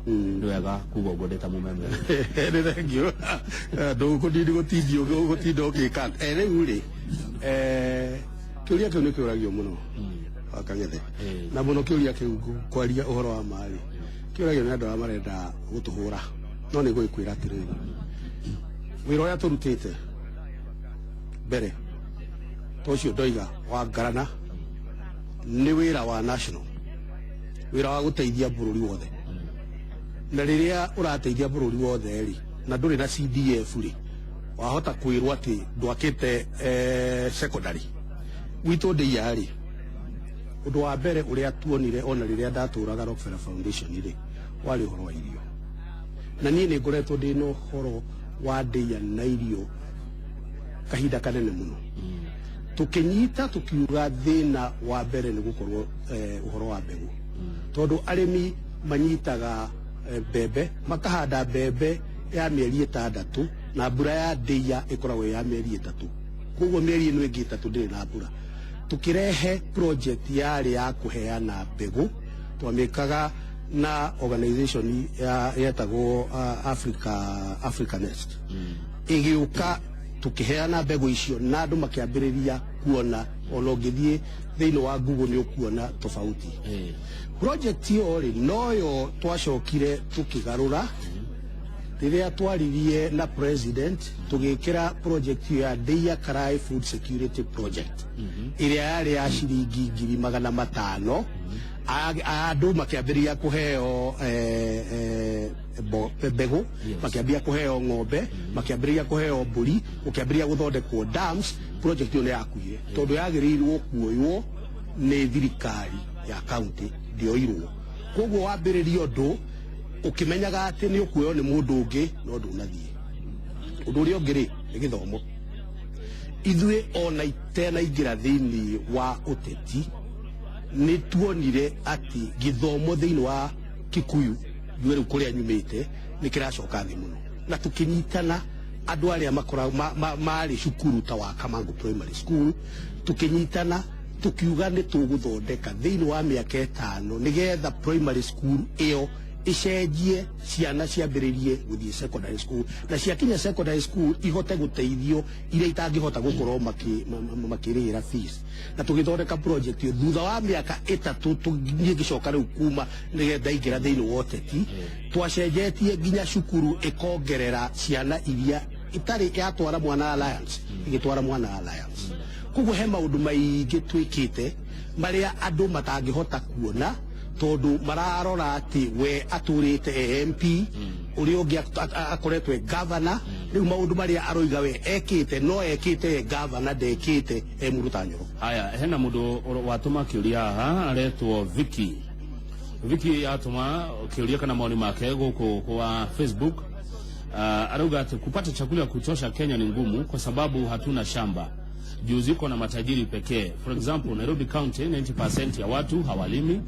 Nĩ wega kuga ũguo ndĩ ta mũmembe. Nĩ thengiũ, ndũgũtindi gũtindio gũtinda ũgĩka. Rĩu rĩ, kĩũria kĩu nĩ kĩũragio mũno wa Kang'ethe, na mũno kĩũria kĩu, kwaria ũhoro wa ma rĩ, kĩũragio nĩ andũ arĩa marenda gũtũhũra. No nĩ ngũgĩkwĩra atĩrĩrĩ, wĩra ũrĩa tũrutĩte mbere to ũcio ndoiga wa ngarana nĩ wĩra wa national, wĩra wa gũteithia bũrũri wothe. Na rĩrĩa ũrateithia bũrũri wothe rĩ, na ndũrĩ na CDF rĩ, wahota kwĩrwo atĩ ndwakĩte secondary gwitũ ndĩia rĩ. Ũndũ wa mbere ũrĩa tuonire ona rĩrĩa ndatũraga Rockefeller Foundation rĩ, warĩ ũhoro wa irio. Na niĩ nĩ ngoretwo ndĩ na ũhoro wa ndĩia na irio kahinda kanene mũno. Tũkĩnyita tũkiuga thĩna wa mbere nĩ gũkorwo ũhoro wa mbegũ, tondũ arĩmi manyitaga mbembe, makahanda mbembe ya mĩeri 6, na mbura ya ndĩia ĩkoragwo ya mĩeri 3, koguo mĩeri ĩno ĩngĩ 3 ndĩrĩ na mbura. Tũkĩrehe project yarĩ ya kũheana mbegũ, twamĩkaga na organization ya yetagwo Africa Nest. Ĩgĩũka, tũkĩheana mbegũ icio na andũ makĩambĩrĩria kuona. Ona ũngĩthiĩ thĩinĩ wa Google nĩ ũkuona tofauti. Project ĩyo rĩ, noyo twacokire tũkĩgarũra rĩrĩa twaririe na president, tũgĩkĩra project ĩyo ya Ndeia Karai Food Security Project, ĩrĩa yarĩ ya ciringi 500,000. Andũ makĩambĩrĩria kũheo mbegũ, makĩambia kũheo ng'ombe, makĩambĩrĩria kũheo mbũri, gũkĩambĩrĩria gũthondekwo dams. Project ĩyo nĩ yakuire tondũ yagĩrĩirwo kuoywo nĩ thirikari ya county, ndĩoirwo. Koguo wambĩrĩria ũndũ ũkĩmenyaga atĩ nĩ ũkuoywo nĩ mũndũ ũngĩ, no ndũnathiĩ. Ũndũ ũrĩa ũngĩ rĩ, nĩ gĩthomo. Ithuĩ ona itenaingĩra thĩinĩ wa ũteti, nĩ tuonire atĩ gĩthomo thĩinĩ wa Kikuyu, njuge rĩu kũrĩa nyumĩte, nĩ kĩracoka thĩ mũno. Na tũkĩnyitana andũ arĩa makoragwo marĩ cukuru ta wa Kamangu Primary School, tũkĩnyitana tũkiuga nĩ tũgũthondeka thĩinĩ wa mĩaka 5 nĩgetha primary school ĩyo ĩcenjie, ciana ciambĩrĩrie gũthiĩ secondary school, na ciakinya secondary school ihote gũteithio iria itangĩhota gũkorwo makĩrĩhĩra fees. Na tũgĩthondeka project ĩyo. Thutha wa mĩaka 3, niĩ ngĩcoka rĩu kuma nĩgetha ndaingĩra thĩinĩ wa ũteti, twacenjetie nginya cukuru ĩkongerera ciana iria itarĩ yatwara mwana Alliance, ĩgĩtwara mwana Alliance. Koguo he maũndũ maingĩ twĩkĩte marĩa andũ matangĩhota kuona, tondũ mararora atĩ we atũrĩte e MP, ũrĩa ũngĩ akoretwo e governor. Rĩu maũndũ marĩa aroiga we ekĩte, no ekĩte e governor, ndekĩte e mũndũ ta Nyoro. Haya, hena mũndũ watũma kĩũria haha aretwo Vicky. Vicky atũma kĩũria kana maoni make gũkũ kwa Facebook. Arauga ati kupata chakula ya kutosha Kenya ni ngumu kwa sababu hatuna shamba, juu ziko na matajiri pekee. For example, Nairobi County 90% ya watu hawalimi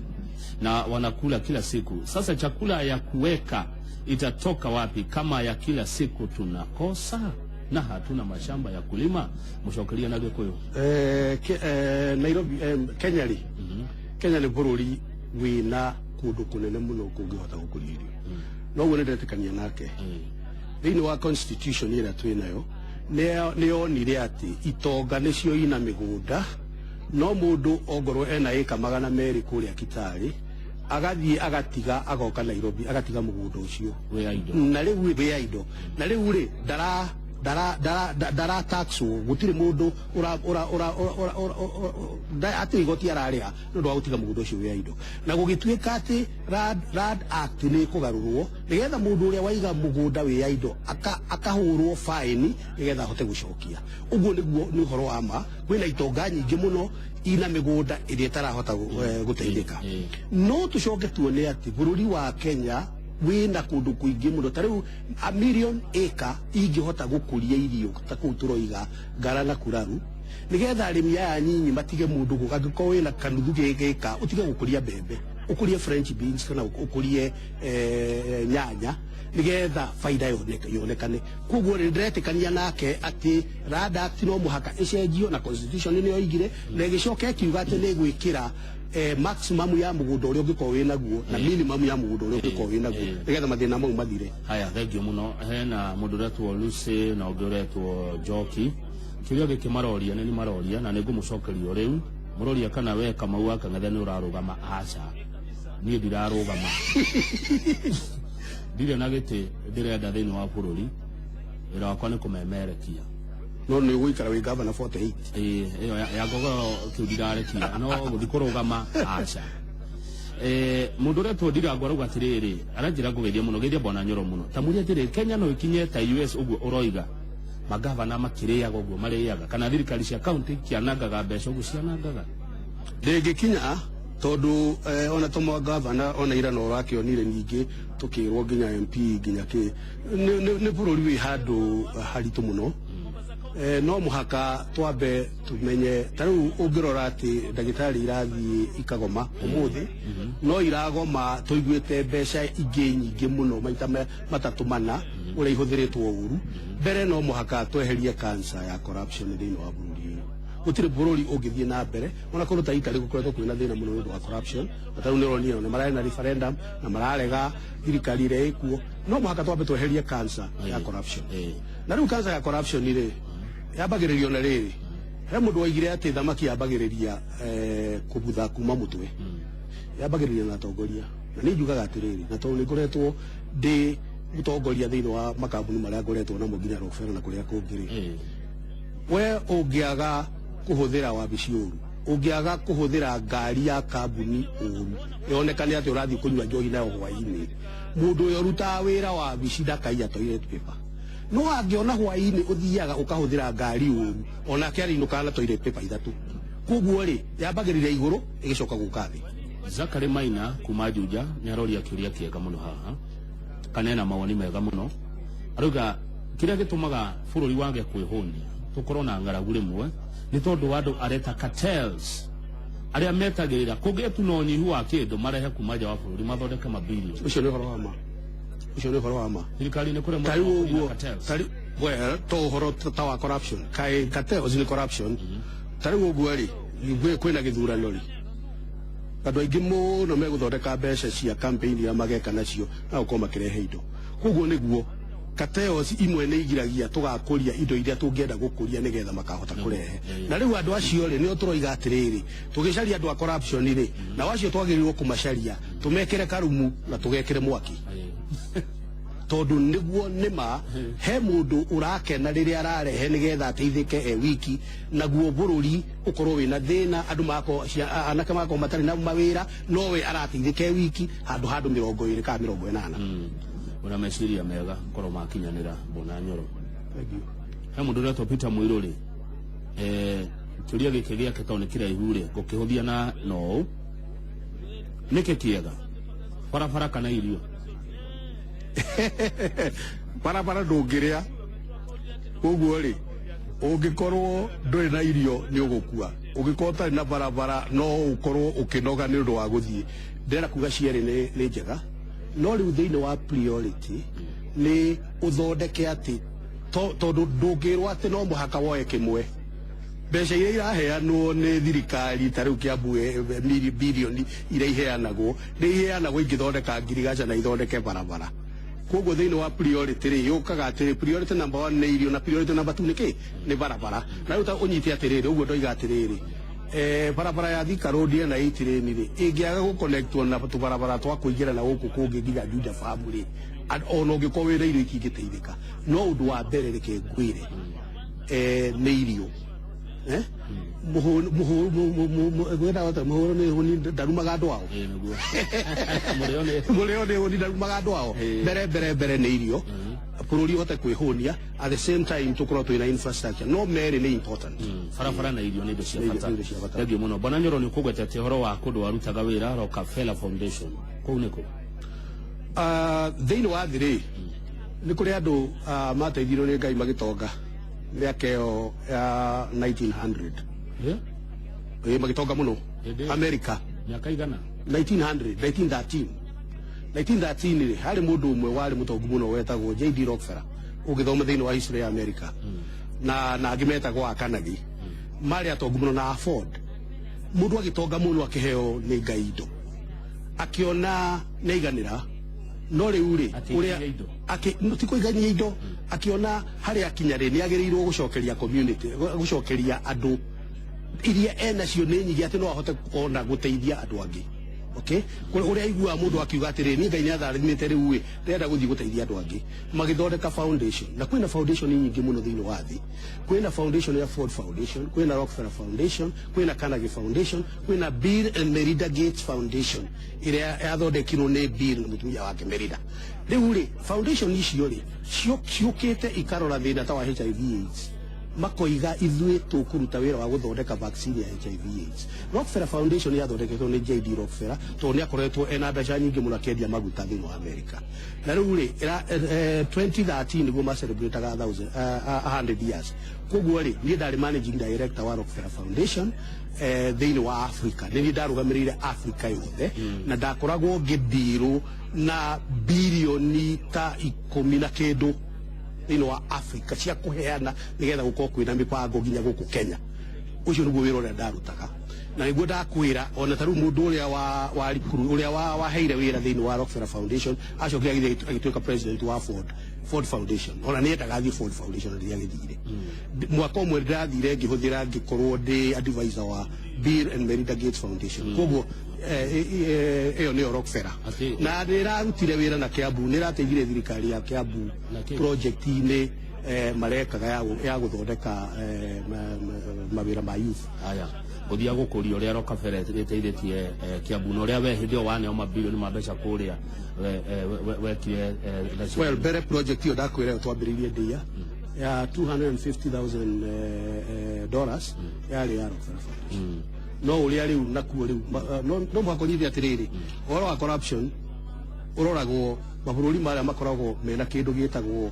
na wanakula kila siku. Sasa chakula ya kuweka itatoka wapi kama ya kila siku tunakosa na hatuna mashamba ya kulima? Mũcokeria na Gĩkũyũ. Nairobi, Kenya rĩ, Kenya nĩ bũrũri wĩna kũndũ kũnene mũno kũngĩhota gũkũria irio. Noguo nĩ ndetĩkania nake. Thĩinĩ wa constitution ĩrĩa twĩ nayo, nĩ yonire atĩ itonga nĩcio ina mĩgũnda, no mũndũ ongorwo ena ĩka 200 kũrĩa Kitale, agathiĩ agatiga, agoka Nairobi, agatiga mũgũnda ũcio wĩ indo. Na rĩu wĩ indo, na rĩu rĩ, ndara ndara ndara ndara taxwo, gũtirĩ mũndũ ũra ũra ũra ũra ũra atĩ igoti ararĩha nĩ ũndũ wa gũtiga mũgũnda ũcio wĩ indo. Na gũgĩtuĩka atĩ Land Act nĩ ĩkũgarũrwo nĩgetha mũndũ ũrĩa waiga mũgũnda wĩ indo akahũrwo faini nĩgetha ahote gũcokia. Ũguo nĩguo nĩ ũhoro wa ma, kwĩna itonga nyingĩ mũno ina mĩgũnda ĩrĩa ĩtarahota gũteithĩka. No tũcoke tuone atĩ bũrũri wa Kenya wĩna kũndũ kũingĩ mũno, ta rĩu a million acre ingĩhota gũkũria irio ta kũu tũroiga Ngara na Kuraru, nĩgetha arĩmi aya nyinyi matige. Mũndũ angĩkorwo wĩna kanuthu gĩka, ũtige gũkũria mbembe, ũkũrie French beans kana ũkũrie nyanya, nĩgetha baida yonekane. Koguo nĩ ndĩretĩkania nake atĩ Land Act no mũhaka ĩcenjio, na constitution nĩ yoigire na ĩgĩcoka ĩkiuga atĩ nĩ ĩgwĩkĩra. Maximum ya mũgũnda ũrĩa ũngĩkorwo wĩ naguo na minimum ya mũgũnda ũrĩa ũngĩkorwo wĩ naguo, nĩgetha mathĩna mau mathire. Haya, thank you muno. Hena mundu uretwo Lucy na ũngĩ ũretwo Njoki. Kĩũria gĩkĩ maroria nĩ maroria na nĩ ngũmũcokeria o rĩu. Mũroria kana we Kamau wa Kang'ethe nĩ ũrarũgama? Aca, niĩ ndirarũgama, ndirĩ na gĩtĩ ndĩrenda thĩinĩ wa bũrũri. Wĩra wakwa nĩ kũmemerekia. No nĩ ũgũikara wĩ gavana 48? Ĩĩ, ĩyo ya ngogoro kĩu ndirarekia, no gũthiĩ kũrũgama aca. Mundu ũretwo Ndirango arauga atĩrĩrĩ, aranjĩra ngũgeithia mũno, geithia bwana Nyoro mũno, ta mũrie atĩrĩrĩ, Kenya no ĩkinye ta US ũguo ũroiga, magavana makĩrĩaga ũguo marĩaga, kana thirikari cia kaunti cianangaga mbeca ũguo cianangaga? Ndĩngĩkinya tondũ ona to gavana, ona ira no ũrakĩonire ningĩ tũkĩrwo nginya MP nginya kĩ nĩ bũrũri wĩ handũ haritũ mũno. No mũhaka twambe tumenye, ta rĩu ũngĩrora atĩ ndagĩtarĩ irathiĩ ikagoma ũmũthĩ, no iragoma tũiguĩte mbeca ingĩ nyingĩ mũno maita matatũ mana ũrĩa ihũthĩrĩtwo ũru. Mbere no mũhaka tweherie cancer ya corruption thĩinĩ wa bũrũri ũyũ. Gũtirĩ bũrũri ũngĩthiĩ na mbere ona kũndũ ta Italy gũkoretwo kwĩna thĩna mũno nĩ ũndũ wa corruption, na ta rĩu nĩ ũronire nĩ mararĩ na referendum na mararega thirikari ĩrĩa ĩkuo. No mũhaka twambe tweherie cancer ya corruption. Na rĩu cancer ya corruption rĩ, yambagĩrĩrio na rĩrĩ, he mũndũ waigire atĩ thamaki yambagĩrĩria kũbutha kuma mũtwe. Yambagĩrĩria na atongoria, na nĩ njugaga atĩrĩrĩ, na tondũ nĩ ngoretwo ndĩ mũtongoria thĩinĩ wa makambuni marĩa ngoretwo namo nginya Rockefeller na kũrĩa kũngĩ rĩ, we ũngĩaga kũhũthĩra wabici ũru, ũngĩaga kũhũthĩra ngari ya kambuni ũru, yonekane atĩ ũrathiĩ kũnyua njohi nayo hwaĩ-inĩ, mũndũ ũrĩa ũrutaga wĩra wabici ndakaiya toilet paper. No angĩona hwaĩ-inĩ ũthiaga ũkahũthĩra ngari ũru, onake arĩinũkaga na toilet paper ithatũ. Koguo rĩ, yambagĩrĩria igũrũ ĩgĩcoka gũka thĩ. Zakary Maina kuma Juja nĩ aroria kĩũria kĩega mũno haha, kana ena mawoni mega mũno. Arauga kĩrĩa gĩtũmaga bũrũri wage kwĩhũnia, tũkorwo na ng'aragu rĩmwe, nĩ tondũ wa andũ areta cartels arĩa metagĩrĩra kũngĩe tu na ũnyihu wa kĩndũ, marehe kuma nja wa bũrũri mathondeke mabilioni. Ũcio nĩ ũhoro wa ma, ũcio nĩ ũhoro wa ma. Thirikari nĩ kũremwo Ta rĩu kũnina ũguo cartels. Ta rĩu, well, to ũhoro ta wa corruption, kaĩ cartels nĩ corruption? Ta rĩu ũguo rĩ, kwĩna gĩthurano rĩ, andũ aingĩ mũno megũthondeka mbeca cia campaign iria mageka nacio na gũkorwo makĩrehe indo. Koguo nĩguo cartels imwe nĩ igiragia tũgakũria indo iria tũngĩenda gũkũria nĩgetha makahota kũrehe. Na rĩu andũ acio rĩ, nĩo tũroiga atĩrĩrĩ, tũgĩcaria andũ a corruption rĩ, nao acio twagĩrĩirwo kũmacaria, tũmekĩre karumu na tũgekĩre mwaki, tondũ nĩguo nĩma he mũndũ ũrakena rĩrĩa ararehe nĩgetha ateithĩke e wiki, naguo bũrũri ũkorwo wĩna thĩna, andũ magakorwo anake magakorwo matarĩ na mawĩra, no we arateithĩka e wiki handũ 20 kana 80. Wĩna meciria mega korwo makinyanĩra, Bwana Nyoro. Thank you. He mũndũ ũretwo Peter Mũirũ rĩ, kĩũria gĩkĩ gĩake tondũ nĩ kĩraihu rĩ, ngũkĩhũthia na no nĩkĩ kĩega, barabara kana irio? Barabara ndũngĩrĩa, koguo rĩ, ũngĩkorwo ndũrĩ na irio nĩ ũgũkua. Ũngĩkorwo ũtarĩ na barabara no ũkorwo ũkĩnoga nĩ ũndũ wa gũthiĩ. Ndĩrenda kuga cierĩ nĩ njega, no rĩu thĩinĩ wa priority nĩ ũthondeke atĩ tondũ ndũngĩrwo atĩ no mũhaka woe kĩmwe. Mbeca iria iraheanwo nĩ thirikari, ta rĩu Kiambu, bilioni iria iheanagwo nĩ iheanagwo ingĩthondeka ngirigaca na ithondeke barabara. Koguo thĩinĩ wa priority rĩ, yũkaga atĩrĩ, priority number one nĩ irio, na priority number two nĩ kĩ? Nĩ barabara. Na rĩu ta ũnyite atĩrĩrĩ, ũguo ndoiga atĩrĩrĩ, barabara ya Thika Road ĩna 8 lane rĩ, ĩngĩaga gũconnectwo na tũbarabara twa kũingĩra na gũkũ kũngĩ nginya Juja Farm rĩ, ona ũngĩkorwo wĩna irio itingĩteithĩka. No ũndũ wa mbere, reke ngwĩre, nĩ irio. Mũhũrũ nĩ hũni ndarumaga andũ ao. Ĩĩ, nĩguo mũrĩo nĩ Mũrĩo nĩ hũni ndarumaga andũ ao. Mbere nĩ irio, bũrũri ũhote kwĩhũnia, at the same time tũkorwo twĩna infrastructure, no merĩ nĩ important. Barabara na irio nĩ indo cia Nĩ bata. Nĩ indo cia bata. Thank you mũno, Bwana Nyoro. Nĩ ũkũgwetete ũhoro wa kũndũ warutaga wĩra, Rockefeller Foundation, kũu nĩkũ? Thĩinĩ wa thĩ rĩ, nĩ kũrĩ andũ mateithirio nĩ Ngai magĩtonga mĩaka ĩyo ya 1900. Ĩ, magĩtonga mũno. Hĩndĩ ĩyo? America. Mĩaka igana? 1900, 1913, 1913 rĩ, harĩ mũndũ ũmwe warĩ mũtongu mũno wetagwo J.D. Rockefeller, ũngĩthoma thĩinĩ wa history ya America, na angĩ metagwo a Carnegie, marĩ atongu mũno, na Ford. Mũndũ agĩtonga mũno akĩheo nĩ Ngai indo, akĩona nĩaiganĩra, no rĩu rĩ Akĩigania indo. Ti kũigania indo, akĩona harĩa akinya rĩ, nĩ agĩrĩirwo gũcokeria community, gũcokeria andũ iria enacio nĩ nyingĩ, atĩ no ahote ona gũteithia andũ angĩ. Okay, ũrĩa aiguaga mũndũ akiuga atĩrĩ, niĩ Ngai nĩ atharathimĩte, rĩu ĩ ndĩrenda gũthiĩ gũteithia andũ angĩ, magĩthondeka foundation. Na kwĩna foundation nyingĩ mũno thĩinĩ wa thĩ. Kwĩna foundation ya Ford Foundation, kwĩna Rockefeller Foundation, kwĩna Carnegie Foundation, kwĩna Bill and Melinda Gates Foundation ĩrĩa yathondekirwo nĩ Bill na mũtumia wake Melinda. Rĩu rĩ, foundation icio rĩ, ciũkĩte ikarora thĩna ta wa HIV AIDS, makoiga ithuĩ tũkũruta wĩra wa gũthondeka vaccine ya HIV AIDS. Rockefeller Foundation yathondeketwo nĩ JD Rockefeller, tondũ nĩ akoretwo ena mbeca nyingĩ mũno akĩendia maguta thĩinĩ wa America. Na rĩu rĩ, 2013 nĩguo macelebrataga 100 years. Koguo rĩ, niĩ ndarĩ managing director wa Rockefeller Foundation thĩinĩ wa Africa. Nĩ niĩ ndarũgamĩrĩire Africa yothe, na ndakoragwo ngĩndirũ na birioni ta 10 na kĩndũ thĩinĩ wa Africa cia kũheana nĩgetha gũkorwo kwĩna mĩbango nginya gũkũ Kenya. Ũcio nĩguo wĩra ũrĩa ndarutaga, na nĩguo ndakwĩra ona ta rĩu mũndũ ũrĩa wa rikuru ũrĩa waheire wĩra thĩinĩ wa Rockefeller Foundation acokire agĩthiĩ agĩtuĩka president wa Ford Foundation. Ona nĩ endaga athiĩ Ford Foundation na rĩrĩa agĩthire mwaka ũmwe ndĩrathire ngĩhũthĩra ngĩkorwo ndĩ advisor wa Bill and Melinda Gates Foundation. Koguo ĩyo nĩyo Rockefeller. Na nĩ ĩrarutire wĩra na Kiambu, nĩ ĩrateithire thirikari ya Kiambu Na kĩ? project-inĩ marekaga ya gũthondeka mawĩra ma youth. Aya, ngũthia gũkũria ũrĩa Rockefeller ĩteithĩtie Kiambu na ũrĩa we hĩndĩ ĩyo waneo mabilioni ma mbeca kũrĩa wekire nacio. Well, mbere project ĩyo ndakwĩra ĩyo twambĩrĩirie ndĩa ya 250,000 dollars yarĩ ya Rockefeller Foundation. No ũrĩa rĩu nakuo rĩu no mũhaka ũnyite atĩrĩrĩ, ũhoro wa corruption ũroragwo mabũrũri marĩa makoragwo mena kĩndũ gĩtagwo,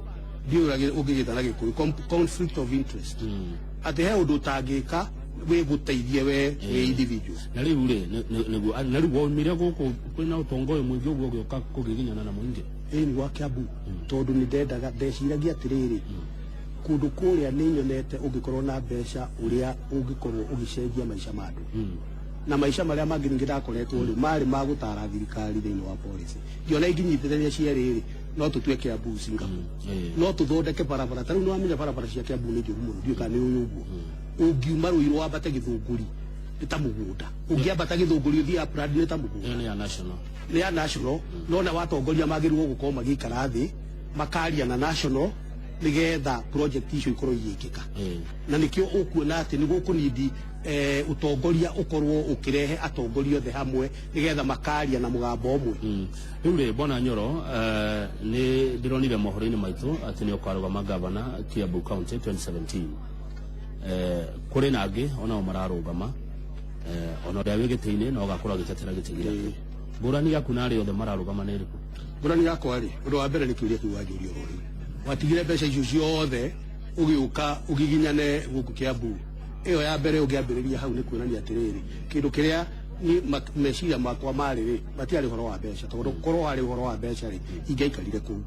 ndiũĩ ũrĩa ũngĩgĩta na Gĩkũyũ, conflict of interest, atĩ he ũndũ ũtangĩka wĩgũteithie we wĩ individual. Na rĩu rĩ, nĩguo na rĩu waumire gũkũ kwĩna ũtonga ũyũ mũingĩ ũguo ũgĩũka kũgiginyana na mũingĩ? Ĩni gwa Kiambu, tondũ nĩ ndendaga, ndeciragia atĩrĩrĩ, kũndũ kũrĩa nĩ nyonete ũngĩkorwo na mbeca ũrĩa ũngĩkorwo ũgĩcenjia maica ma andũ, na maica marĩa mangĩ ningĩ ndakoretwo rĩ marĩ ma gũtara thirikari thĩinĩ wa policy. Ngĩona ingĩnyitithania cierĩ rĩ, no tũtue Kiambu Singapore. No tũthondeke barabara. Ta rĩu nĩ wamenya barabara cia Kiambu nĩ njũru mũno, ndiũĩ kana nĩ ũĩ ũguo. Ũngiuma Rũirũ wambate Gĩthũngũri nĩ ta mũgũnda, ũngĩambata Gĩthũngũri ũthiĩ Upland nĩ ta mũgũnda. Ĩyo nĩ ya national. Nĩ ya national, no na watongoria magĩrĩirwo gũkorwo magĩikara thĩ makaria na national nĩgetha project icio ikorwo igĩkĩka. Na nĩkĩo ũkuona atĩ nĩ gũkũnindi ũtongoria ũkorwo ũkĩrehe atongoria othe hamwe nĩgetha makaria na mũgambo ũmwe. Rĩu rĩ, Bwana Nyoro, nĩ ndĩronire mohoro-inĩ maitũ atĩ nĩ ũkarũgama gavana Kiambu County 2017. Kũrĩ na angĩ onao mararũgama, ona ũrĩa wĩ gĩtĩ-inĩ no ũgakorwo agĩtetera gĩtĩ gĩake. Ngũrani yaku na arĩa othe mararũgama nĩ ĩrĩkũ? Ngũrani yakwa rĩ, ũndũ wa mbere nĩ kĩũria kĩu wanjũria oro rĩu, watigire mbeca icio ciothe ũgĩũka ũgiginyane gũkũ Kiambu. Ĩyo ya mbere ũngĩambĩrĩria hau nĩ kuonania atĩrĩrĩ, kĩndũ kĩrĩa ni meciria makwa marĩ rĩ, matiarĩ ũhoro wa mbeca, tondũ korwo warĩ ũhoro wa mbeca rĩ, ingĩaikarire kũu.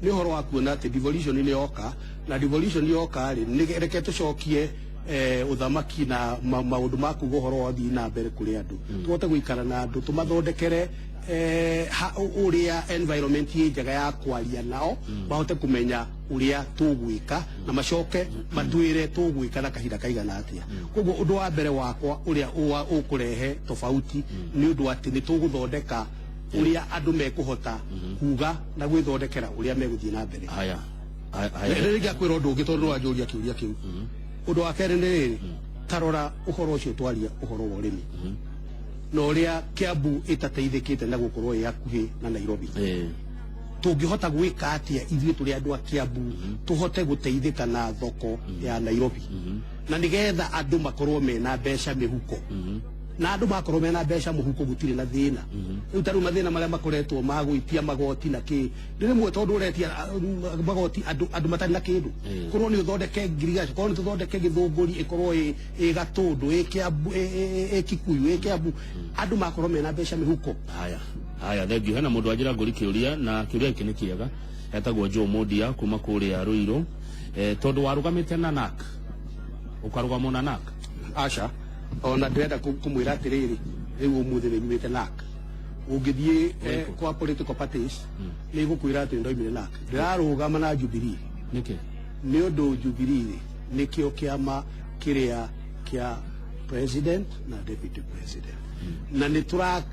Nĩ ũhoro wa kuona atĩ devolution nĩ yoka, na devolution yoka rĩ, nĩ reke tũcokie ũthamaki na maũndũ ma kuga ũhoro wa ũthii na mbere kũrĩ andũ, tũhote gũikara na andũ, tũmathondekere ũrĩa environment ĩ njega ya kwaria nao, mahote kũmenya ũrĩa tũgwĩka na macoke matwĩre tũgwĩka na kahinda kaigana atĩa. Koguo ũndũ wa mbere wakwa ũrĩa ũkũrehe tofauti nĩ ũndũ atĩ nĩ tũgũthondeka ũrĩa andũ mekũhota kuga na gwĩthondekera ũrĩa megũthiĩ na mbere. Haya. Haya. Rĩngĩ akwĩra ũndũ ũngĩ, tondũ nĩwanjũria kĩũria kĩu. Ũndũ wa kerĩ nĩ rĩrĩ, tarora ũhoro ũcio twaria ũhoro wa ũrĩmi na ũrĩa Kiambu ĩtateithĩkĩte na gũkorwo ĩ hakuhĩ na Nairobi. Tũngĩhota gwĩka atĩa ithuĩ tũrĩ andũ a Kiambu tũhote gũteithĩka na thoko ya Nairobi, na nĩgetha andũ makorwo mena mbeca mĩhuko, na andũ makorwo mena mbeca mũhuko gũtirĩ na thĩna. Rĩu ta rĩu mathĩna marĩa makoretwo ma gwĩtia magoti na kĩ nĩ rĩmwe, tondũ ũretia magoti andũ matarĩ na kĩndũ. Korwo nĩ ũthondeke ngirigaca, korwo nĩ tũthondeke Gĩthũngũri ĩkorwo ĩ Gatũndũ, ĩ Kiambu, ĩ Kikuyu, ĩ Kiambu, andũ makorwo mena mbeca mĩhuko. Haya, haya, thank you. Hena mũndũ wanjĩra ngũri kĩũria, na kĩũria gĩkĩ nĩ kĩega. Etagwo Joe Mondia kuma kũrĩa Ruiru. Tondũ warũgamĩte na NARC, ũkarũgama na NARC? Aca. Ona ndĩrenda kũmwĩra atĩrĩrĩ, rĩu ũmũthĩ nĩ nyumĩte NARC. Ũngĩthiĩ Ũrĩkũ? kwa political parties, nĩ igũkwĩra atĩ ndoimire NARC, ndĩrarũgama na Jubilee. Nĩkĩ? Nĩ ũndũ Jubilee nĩkĩo kĩama kĩrĩa kĩa president na deputy president, na nĩ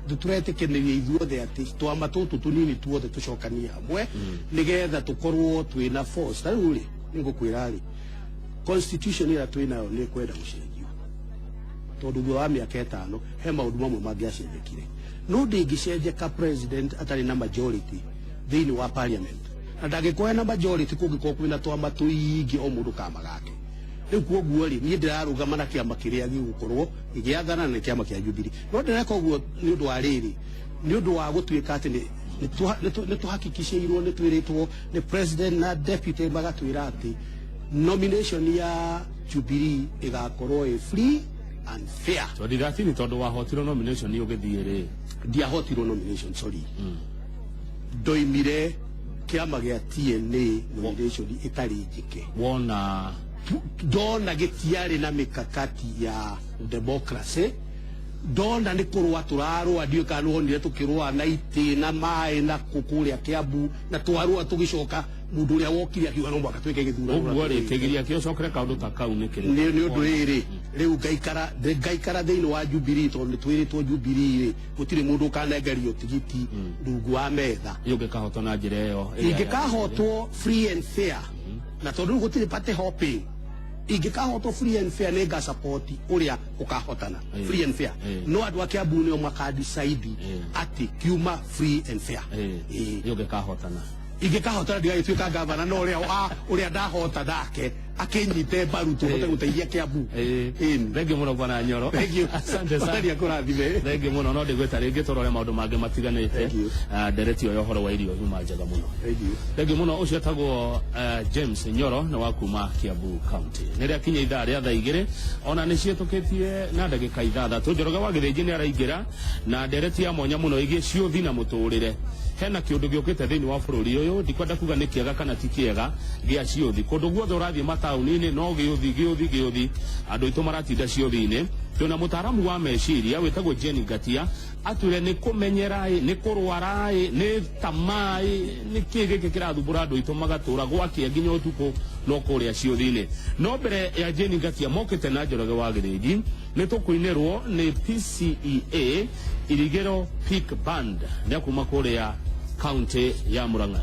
tũretĩkĩnĩria ithuothe atĩ twama tũtũ tũnini tuothe tũcokanie hamwe nĩgetha tũkorwo twĩna force. Ta rĩu rĩ, nĩ ngũkwĩra rĩ, constitution ĩrĩa twĩnayo nĩ ĩkwenda gũcenjio, tondũ thutha wa mĩaka 5 he maũndũ mamwe mangĩacenjekire, no ndĩngĩcenjeka president atarĩ na majority thĩinĩ wa parliament, na ndangĩkorwo ena majority kũngĩkorwo kwĩna twama tũingĩ, o mũndũ kama gake. Rĩu kuoguo rĩ, niĩ ndĩrarũgama na kĩama kĩrĩa gĩgũkorwo gĩgĩathana, na nĩ kĩama kĩa Jubilee. No ndĩreka ũguo nĩ ũndũ wa rĩrĩ, nĩ ũndũ wa gũtuĩka atĩ nĩ tũhakikicĩirwo, nĩ twĩrĩtwo nĩ president na deputy, magatwĩra atĩ nomination ya Jubilee ĩgakorwo ĩ free and fair. 2013, tondũ wahotirwo nomination ũgĩthiĩ rĩ? Ndiahotirwo nomination, sorry. Ndoimire kĩama gĩa TNA nomination ĩtarĩ njĩke. Wona? Ndona gĩtiarĩ na mikakati ya democracy. Ndona nĩ kũrũa tũrarũa, ndiũĩ kana nĩwonire tũkĩrũa na itĩ na maĩ na kũrĩa Kĩambu, na twarũa tũgĩcoka, mũndũ ũrĩa wokire akiuga no mũhaka twĩke gĩthurano. Ũguo rĩ, kĩgiria kĩo cokere kaũndũ ta kau nĩ kĩrĩkũ? Nĩ ũndũ rĩrĩ, rĩu ngaikara thĩinĩ wa Jubilee, tondũ nĩ twĩrĩtwo Jubilee rĩ, gũtirĩ mũndũ ũkanengerio tigiti rungu wa metha. Ũngĩkahotwo na njĩra ĩyo ĩrĩa Ingĩkahotwo free and fair, na tondũ rĩu gũtirĩ party hopping, ingĩkahotwo free and fair, nĩ ngasupport ũrĩa ũkahotana free and fair. No andũ a Kiambu nĩo makadecide atĩ kiuma free and fair. Ũngĩkahotana. Ingĩkahotana, ndigagĩtuĩka gavana, no ũrĩa ũrĩa ndahota nake akĩnyite mbaru tũhote gũteithia Kiambu. Ĩni. Thengiũ mũno, bwana Nyoro. Thank you. Asante sana. Waria kũrathime. Thengiũ mũno. No ndĩgwĩta rĩngĩ tũrore maũndũ mangĩ matiganĩte. Thank you. Ah, ndereti ĩyo ya ũhoro wa irio yuma njega mũno. Thank you. Thengiũ mũno. Ũcio etagwo James Nyoro, nĩ wa kuma Kiambu County. Nĩ rĩakinya ithaa rĩa thaa 2, ona nĩ ciĩtũkĩtie na ndagĩka 6. Njoroge wa Gĩthĩnji nĩ araingĩra na ndereti ya mwanya mũno ĩgiĩ ciũthi na mũtũrĩre. Hena kĩũndũ gĩũkĩte thĩinĩ wa bũrũri ũyũ, ndikwenda kuga nĩ kĩega kana ti kĩega, gĩa ciũthi. Kũndũ guothe ũrathiĩ mataũni-inĩ no gĩũthi, gĩũthi, gĩũthi, andũ aitũ maratinda ciũthi-inĩ. Twĩna mũtaaramu wa meciria wĩtagwo Jane Ngatia, atwĩre nĩ kũmenyera-ĩ, nĩ kũrwara-ĩ, nĩ tamaa-ĩ, nĩ kĩ gĩkĩ kĩrathumbũra andũ aitũ magatũra gwakĩa nginya ũtukũ no kũrĩa ciũthi-inĩ. No mbere ya Jane Ngatia mokĩte na Njoroge wa Gĩthĩnji, nĩ tũkũinĩrwo nĩ PCEA Irigĩro Peak Band, nĩ akuma kũrĩa kaunti ya Murang'a.